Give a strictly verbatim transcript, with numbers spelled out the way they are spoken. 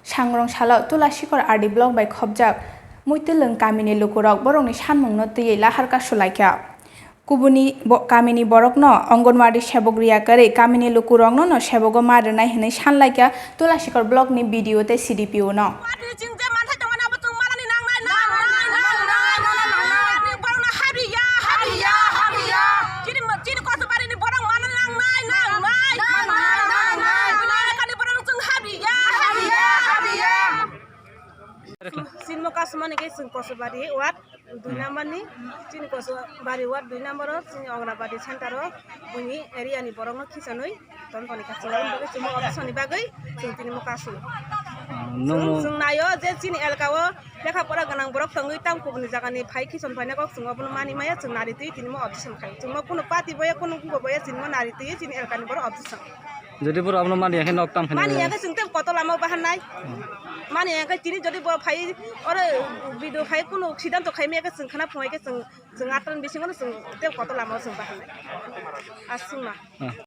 Sangrong salo Tulasikhor R D block bai khopjak Muitwlwng kamini lukurok borokni sanmungno twiwi lahar kasu laikha. Kubuni bo-, kamini borokno Anganwadi sebok riya kwrwi kamini lukurokno no sebogo ma rwnai hwnwi san laikha Tulasikhor blockni B D O tei C D P O no. Chwng je manthai tongmani abo chwng manani nangnai, nangnai, nangnai, nangnai. Borokno habriya, habriya, habriya. Chini, chini Kosobarini borok manani nangnai, nangnai, nangnai, nangnai. Buini elakani borok chwng habriya, habriya, habriya. Chini mo kasumani khe chwng Kosobari ward dui number ni, chini Kosobari ward dui number o, chini Anganwadi center o, buini area ni borok no khisanwi ton toni kha chwng, aboni bagwi chwng mo audition ni bagwi chwng tini mo kasung. Chwng, chwng naio je chini elka o lekha pora gwnang borok tongwi tang kubuni jaga ni phai khison phaina kok chwng obono mani maya chwng nari twi tini mo audition khai. Chwng mo kunu party boya kunu wngbo boya chini mo nari twi chini elka ni borok audition. Jodi boro abono mani yakhe nok tam khe mani yakhe chwng tei koto lama o bahannai. Mani yakhe tini jodi bo phai oro video khai kunu siddhanto khai maya khe chwng khana phungai khe chwng, chwng atran bisingo chwng tei koto lama o chwng bahannai. Aswkma.